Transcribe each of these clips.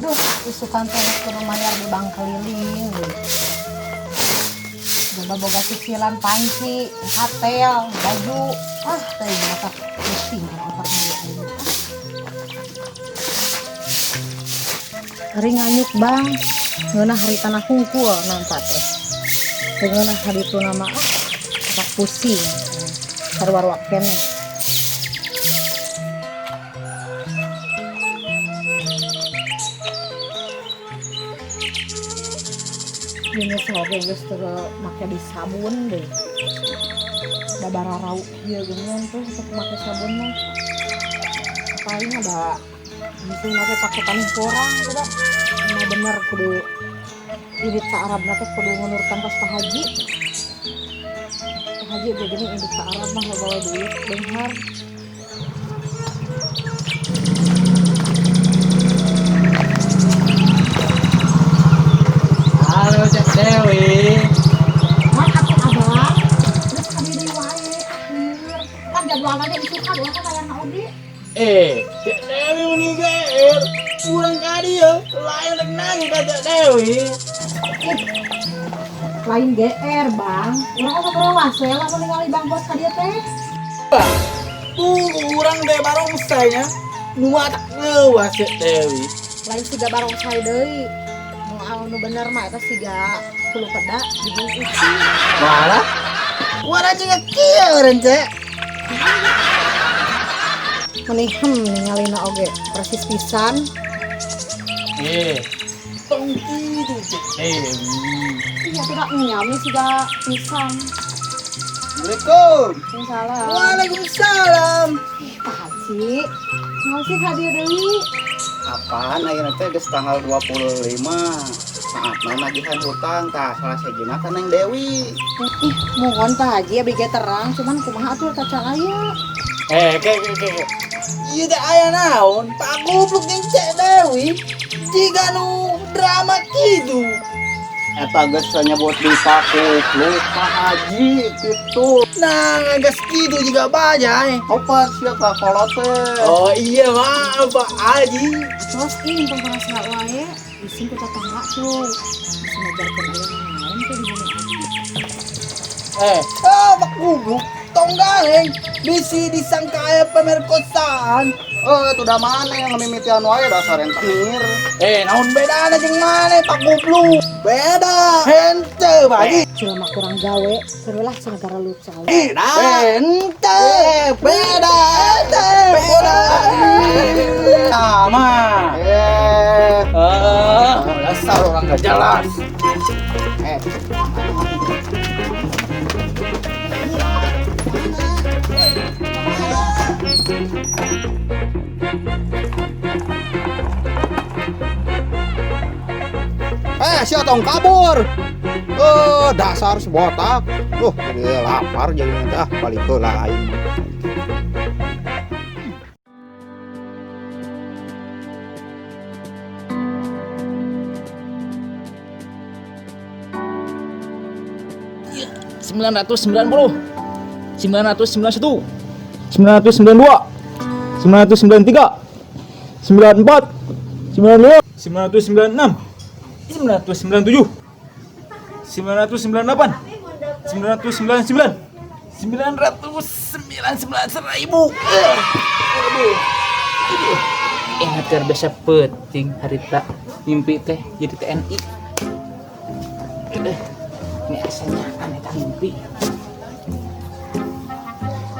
Aduh, isukan teh kudu mayar di bank keliling deui. Coba boga cicilan panci, hotel, baju. Ah, teh otak pusing otak aing. Hari nganyuk bang, ngeunah hari tanah hungkul nampak teh. Teu ngeunah hari itu nama ah, otak pusing. Sarua-rua keneh. Ini oge geus teu make di sabun deh. Da bararau ieu geuningan tuh untuk make sabun mah. Paling ada mungkin make pake tanah porang tuh da. Ini bener kudu indit ka Arab teh kudu ngenurkan pas Pak Haji. Pak Haji ge geuning indit ka Arab mah bawa duit beunghar. Halo Cek Dewi. Mak atuh abang. Geus ka dieu deui wae akhir. Kan jadwalna ge isukan urang teh bayar na Udi. Cek Dewi meni geer. Urang ka dieu lain rek nangis ka Cek Dewi. Ih, lain GR, Bang. Urang mah ngobrol we lamun ningali Bang Bos ka dieu teh. Tuh urang deh barongsai nya. Nu matak leuwas Cek Dewi. Lain siga barongsai deui. Nu bener mah eta siga hulu peda dijieun ucing. Walah. Warna juga kieu eureun, Cek. Meni ningalina oge persis pisan. Tong kitu Cek Dewi. Iya tidak nyami siga pisang. Assalamualaikum. Waalaikumsalam. Waalaikumsalam. Ih, Pak Haji. Naon sih hadir deui? Apaan ayeuna teh geus tanggal 25. Maaf, nagihan hutang tah salah sejina kan Neng Dewi. Ih, mohon Pak Haji abdi ge terang, cuman kumaha atuh kaca aya. Ke. Ieu teh aya naon? Pak goblok jeung Cek Dewi. Jiga nu drama kitu. Eta geus nyebut di Pak Kupluk, Pak Haji kitu. Nah, geus kitu juga bajai. Opat sia ka kolot teh. Oh iya maaf Pak Haji. Terus ih tong parasa wae, isin ku tetangga tuh. Bisa ngajarkeun aya naon teh di bumi Haji. Pak Kupluk, tong gaeng. Bisi disangka aya pemerkosaan. Itu udah mana yang ngemimitian wae dasar rentenir. Naon bedana jeung maneh Pak Kupluk? Beda. Henteu, Pak Haji. Jelema kurang gawe, serulah cenah gara lucu. Beda. Henteu. Beda. Beda. Sama. Dasar orang gak jelas. Sia tong kabur. Dasar sebotak. Duh, jadi lapar jadi nanti ah balik ke lain. 990, 991, 992, 993, 94, 95, 996, 997, 998, 999, 999, 1000. Aduh. Aduh. Ingat keur biasa peuting harita mimpi teh jadi TNI. Aduh. Ini asanya aneh tah mimpi.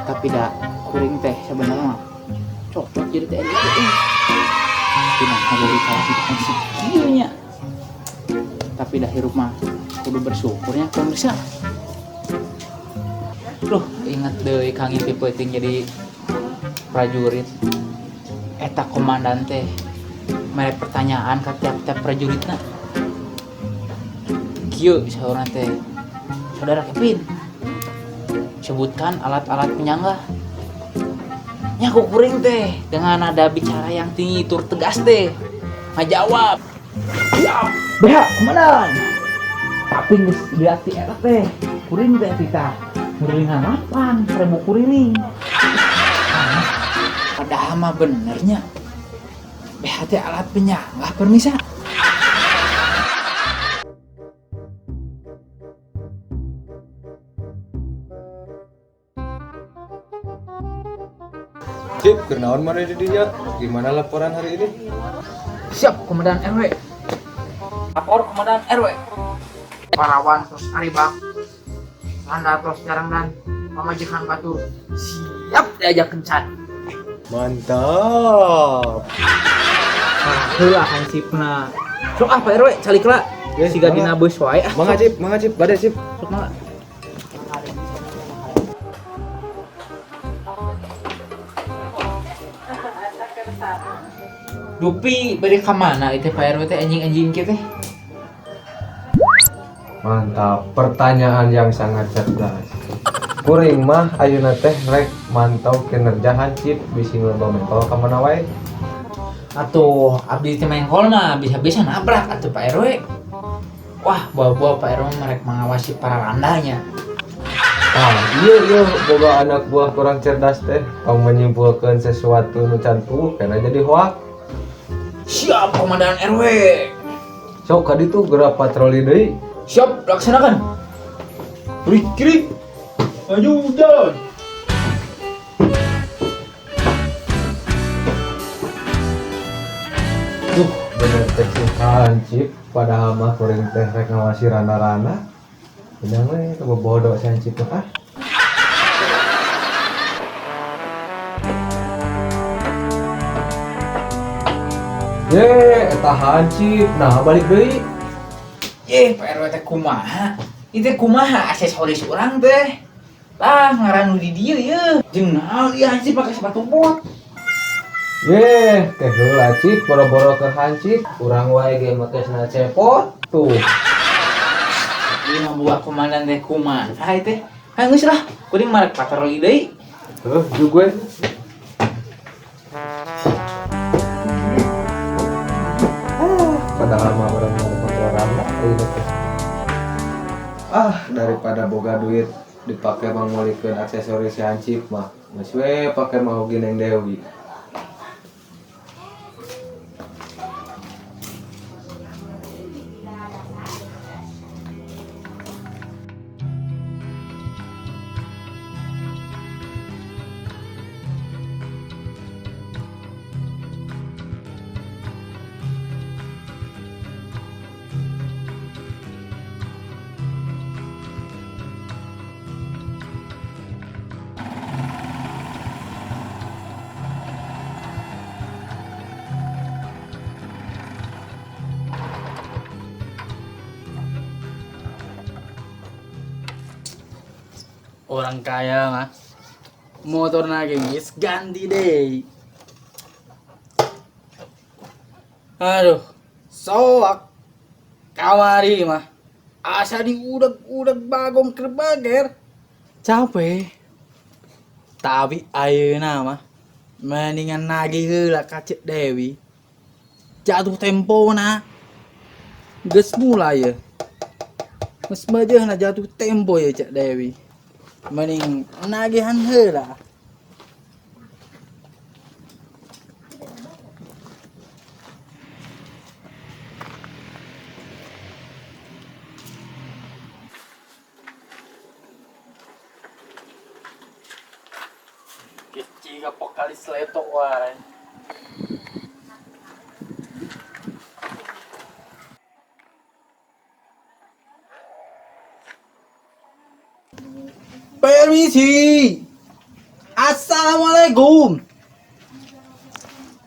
Tapi da kuring teh sebenarnya mah cocok jadi TNI teh. Tapi nah jadi kalah di si kieu nya. Tapi dah hirup mah kudu bersyukurnya, pemirsa. Duh, inget deui kang ngimpi peuting jadi prajurit. Eta komandan teh mere pertanyaan ka tiap-tiap prajuritna. Kieu saurna teh. Saudara Kevin, sebutkan alat-alat penyangga. Nya ku kuring teh dengan nada bicara yang tinggi tur tegas teh ngajawab. Siap, BH, komandan. Tapi geus dilatih eta teh, kuring teh tita ngurilingan lapang 1000 kuriling. Nah, padahal mah benernya BH teh alat penyangga, permisa. Cip, kunaon mana di dinya? Gimana laporan hari ini? Siap, Komandan RW. Lapor Komandan RW. Parawan tos aribak. Randa tos jarangdan. Pamajikan batur. Siap diajak kencan. Mantap. Nah, heula hansipna. Sok ah Pak RW, calik lah. Eh, Siga mangga. dina beus wae ah. Mangga Cip, mangga Cip, bade Cip. Sok mangga. Dupi bade ka mana itu Pak RW teh anjing-anjing kieu teh? Mantap, pertanyaan yang sangat cerdas. Kuring mah ayeuna teh rek mantau kinerja hansip bisi loba mengkol ka mana wae. Atuh abdi teh mengkol mah bisa-bisa nabrak atuh Pak RW. Wah, bawa-bawa Pak RW mah rek mengawasi para randanya. Ah, iya iya boga anak buah kurang cerdas teh tong menyimpulkan sesuatu nu can puguh karena jadi hoak. Siap Komandan RW. Sok ka ditu geura patroli deui. Siap laksanakan. Kiri kiri. Maju jalan. Duh, bener teh si hansip padahal mah kuring teh rek ngawasi rana-rana. Bener we kebobodo si hansip mah ah. Ye, eta hansip. Nah, balik deui. Ye, Pak RW teh kumaha? Ieu teh kumaha aksesoris urang teh? Lah, ngaran nu di dieu ye. Jeung naon ieu hansip pake sepatu bot? Ye, teh heula cip, boro-boro ke hansip, urang wae ge make sendal cepot tuh. Ieu mah buah komandan teh kumaha ieu teh? Ha geus lah, kuring marek patroli deui. Heuh, jeung gue. Ah, padahal mah urang mau kotoran lah ayeuna teh. Ah, daripada boga duit dipake mangmolikeun aksesoris si hansip mah, geus we pake mahogi Neng Dewi. Orang kaya mah motor geus ganti deh. Aduh, soak kamari mah asa diudag-udag bagong keur bager. Capek. Tapi ayeuna mah mendingan nagih heula ka Cek Dewi. Jatuh tempona. Geus mulai ya. Geus bajeuhna jatuh tempo ya Cek Dewi. Mending nagihan heula. Jika vokalis leto wae. Permisi. Assalamualaikum.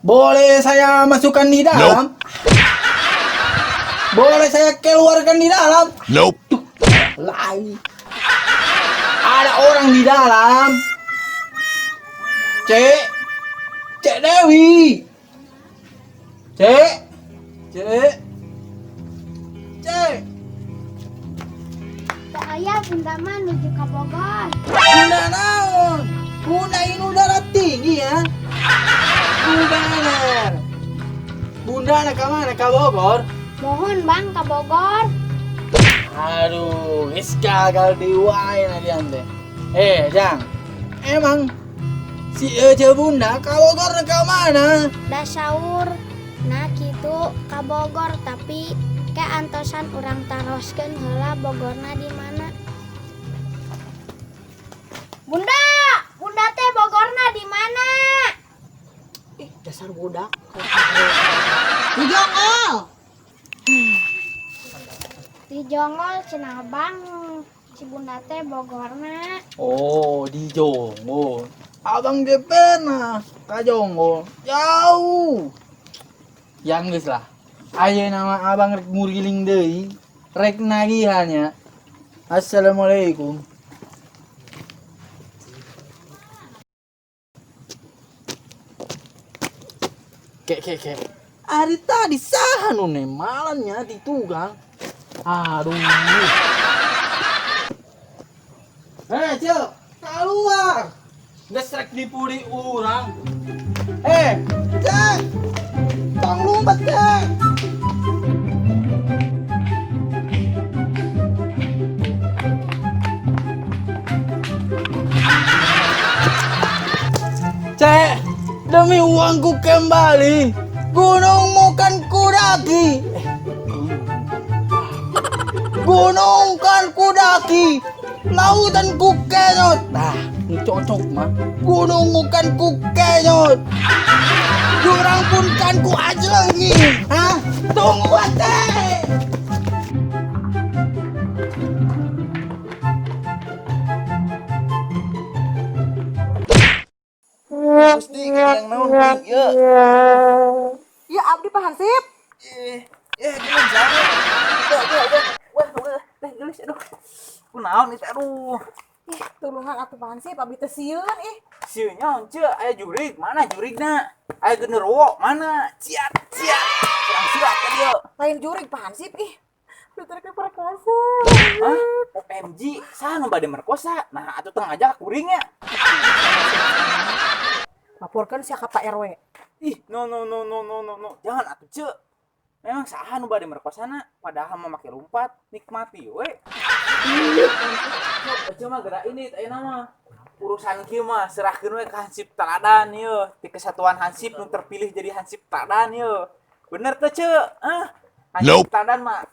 Boleh saya masukkan di dalam? Boleh saya keluarkan di dalam? Nope. Lain. Ada orang di dalam. Cek. Cek Dewi. Cek. Cek. Cek. Teu aya, bunda mah nuju ka Bogor. Bunda naon? Bunda ini darah tinggi ya. Bunda. Bunda nak ke mana? Ke Bogor? Mohon bang ka Bogor. Aduh, geus gagal diwae na dian teh. Eh, Jang. Emang si Ece Bunda ka Bogor ke mana? Da sahur. Nah kitu ka Bogor tapi ke antosan urang taroskeun heula Bogorna di mana. Bunda, Bunda teh Bogorna di mana? Ih, dasar budak. Di Jonggol. Di Jonggol cenah bang. Si Bunda teh Bogorna. Oh, di Jonggol. Abang ge pernah ka Jonggol. Jauh. Yang geus lah. Ayeuna mah abang rek muriling deui. Rek nagihannya. Assalamualaikum. Kek kek kek. Ari tadi saha nu nemalannya di tukang. Aduh. Eh, Cil, keluar. Geus rek dipuri urang. Eh, Cek. Tong lumpat, Cek. Cek, demi uangku kembali, gunung kan kudaki. Gunung kan kudaki, lautan ku kenyot. Nah, ini cocok mah. Gunung kan ku kenyot, jurang pun kan ku ajlengi. Hah? Tunggu ate. Gusti yang naon ieu? Ya abdi Pak Hansip. Eh, geulis jangan. Wah, wah, teh geulis aduh. Kunaon ieu teh aduh. Ih, tulungan atuh Pak Hansip, abdi teh sieun ih. Sieun nyaon ceu, aya jurig, mana jurigna? Aya genderuwo, mana? Ciat, ciat. Kurang siap ka dieu. Lain jurig Pak Hansip ih. Dokter ke perkosa. Hah? OMG, saha nu bade merkosa? Nah, atuh teu ngajak kuringnya. Laporkan sia ka Pak RW. Ih, no no no no no no no. Jangan atuh ceu. Memang saha nu bade merkosana, padahal mah make lumpat, nikmati we. Ceu mah gerak ini ayeuna mah. Urusan kieu mah serahkeun we ka Hansip Teladan ieu, ti kesatuan Hansip nu terpilih jadi Hansip Teladan ieu. Bener teu ceu? Hah? Hansip Teladan mah.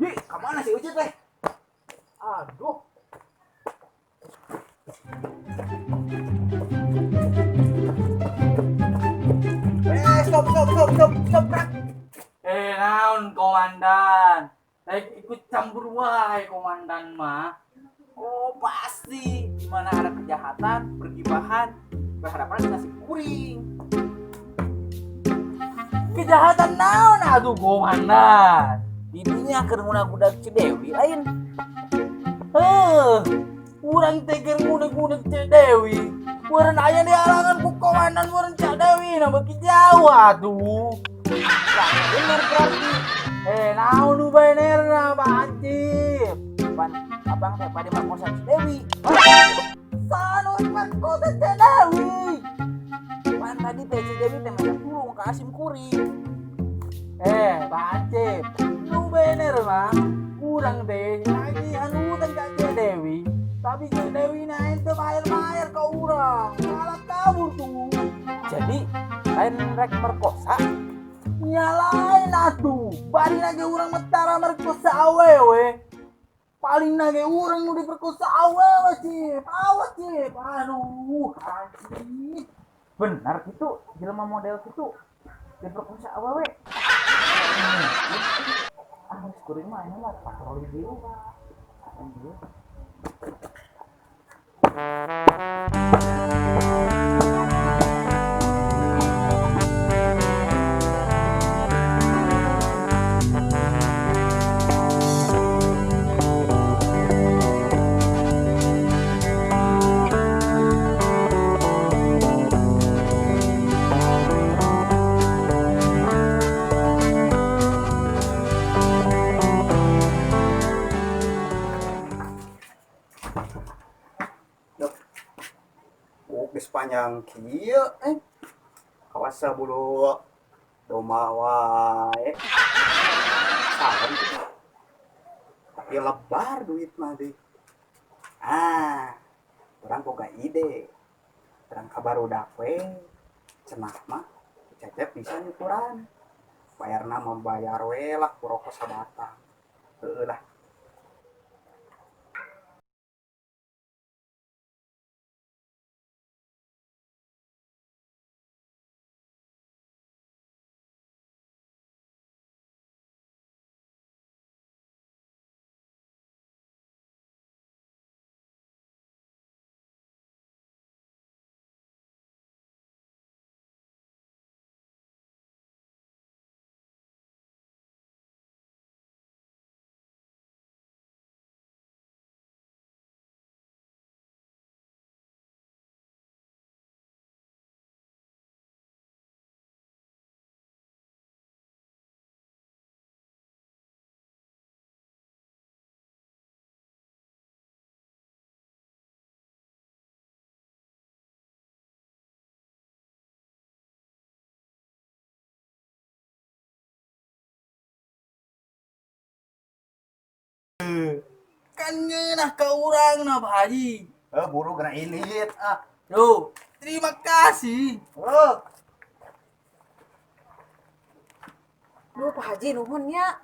Ih, ka mana si Ucu teh? Aduh. Stop, stop, stop, stop, stop, prak. Eh, naon komandan? Rek ikut campur wae komandan mah. Oh, pasti. Di mana ada kejahatan, pergibahan, berhadapan dengan si kuring. Kejahatan naon atuh komandan? Didinya keur ngudag-ngudag Ci Dewi lain. Heuh, urang teh keur ngudag-ngudag Ci Dewi. Meureun aya dihalangan ku komandan meureun Cak Dewi na beuki jauh atuh. Lah, bener berarti. Eh, naon nu benerna Pak Hansip? Pan abang teh bade merkosa Ci Dewi. Saha nu merkosa Ci Dewi? Pan tadi teh Ci Dewi teh minta tulung ka Asim kuring. Eh, Pak Hansip, nu bener mah urang teh nagihan utang ka Ci Dewi. Tapi Ci Dewi na ente bayar-bayar ka urang. Malah kabur tuh. Jadi lain rek merkosa. Nyalain atuh. Bari nage urang metara merkosa awewe. Paling nage urang nu diperkosa awewe, Cip. Awas, Cip. Aduh, anjing. Benar gitu, jelema model gitu diperkosa awewe. Ah, geus kuring mah ini mah patroli deui. Anjir. Panjang kieu eh. Kawasa bulu domba wae. Salam kitu. Tapi lebar duit mah deui. Ah, urang boga ide. Urang ka barudak we. Cenah mah Cecep bisa nyukuran. Bayarna mah bayar we lah ku rokok sabatang. Heueuh lah. Kan ngeunah ka urang na Pak Haji. Eh, buru geura ilit ah. Yo, terima kasih. Oh. Duh, Pak Haji nuhun nya.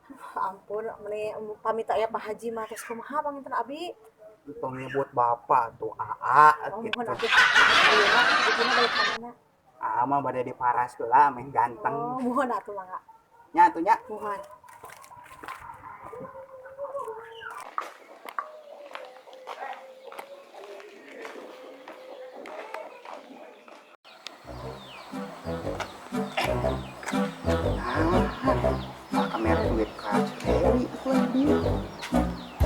Aduh, ampun, meni pamit aya Pak Haji mah tos kumaha panginten abi? Tong nyebut bapak tuh aa Oh, gitu. nuhun atuh. Ayeuna ikuna balik ka mana? Aa mah bade diparas heula meh ganteng. Oh, muhun atuh mangga. Nya atuh nya. Muhun. Nah, kamera duit ka Dewi atuh lagi dieu.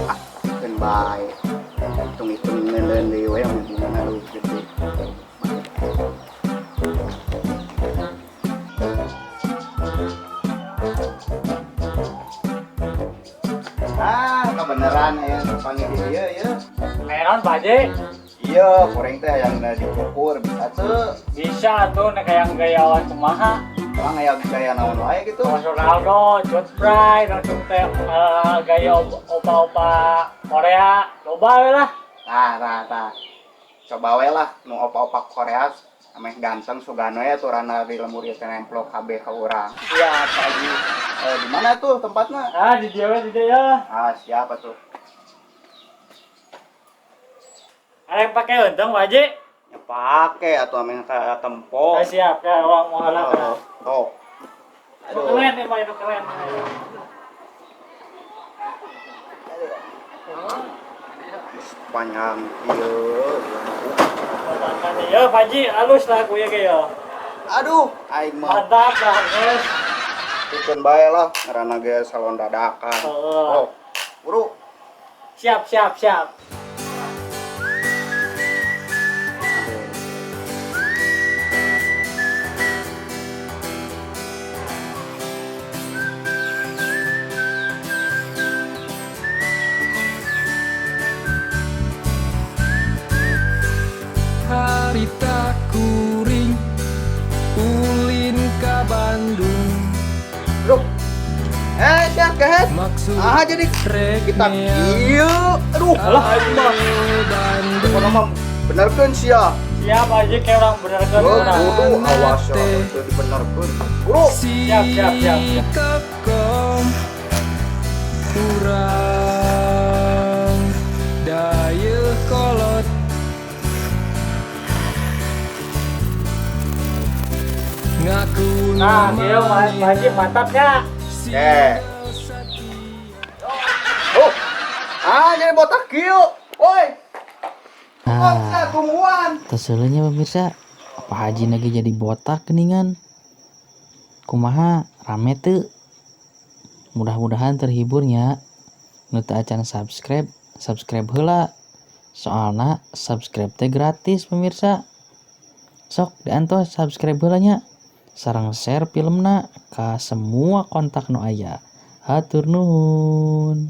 Ah, keun bae. Hitung-hitung ngeuleun deui we mun bungana leuwih gede. Ah, kebeneran aya nu panggil di dieu ieu. Aya naon Pak Haji? Iya, kuring teh hayang diukur bisa teu? Bisa tuh nek hayang gayawan kumaha. Emang aya gaya naon wae gitu? Mas Ronaldo, George Bryant, langsung teh gaya opa-opa Korea, loba we lah. Tah, tah, tah. Coba we lah nu opa-opa Korea ameh ganteng sugano ya turana di lembur ieu teh nemplok kabeh ka urang. Iya, Pak Haji. Di mana tuh tempatnya? Ah, di dieu we, di dieu ya. Ah, siapa tuh? Ada yang pakai untung, Pak Haji? Ya pakai atau ameh ka tempo. Ah, siap, ya, orang mau halang. Oh, tuh. Aduh. Keren emang itu keren. Panjang ieu. Ya, Pak Haji, halus lah kuya ge ya. Aduh, aing mah. Mantap lah, guys. Pikeun bae lah, ngaranna ge salon dadakan. Oh. Oh, buru. Siap, siap, siap. Harita kuring ulin ka Bandung. Aduh. Siap, guys. Maksud Ah, jadi kita kieu. Aduh, Alah, aing mah. Pokona mah benerkeun sia. Siap aja kayak orang benerkeun Oh, urang. kudu awas ya, teu dibenerkeun. Bro. Siap, siap, siap, siap. Kokom kurang daya kolot. Ngaku Nah, kieu Pak Haji mantapnya. Oke. Oh. Ah, jadi botak kieu. Woi. Nah, tungguan. Teselnya pemirsa, Pak Haji lagi jadi botak geningan. Kumaha rame teu? Mudah-mudahan terhiburnya. Nu teu acan subscribe, subscribe heula. Soalna subscribe teh gratis pemirsa. Sok diantos subscribe heula nya. Sareng share filmna ka semua kontak nu aya. Hatur nuhun.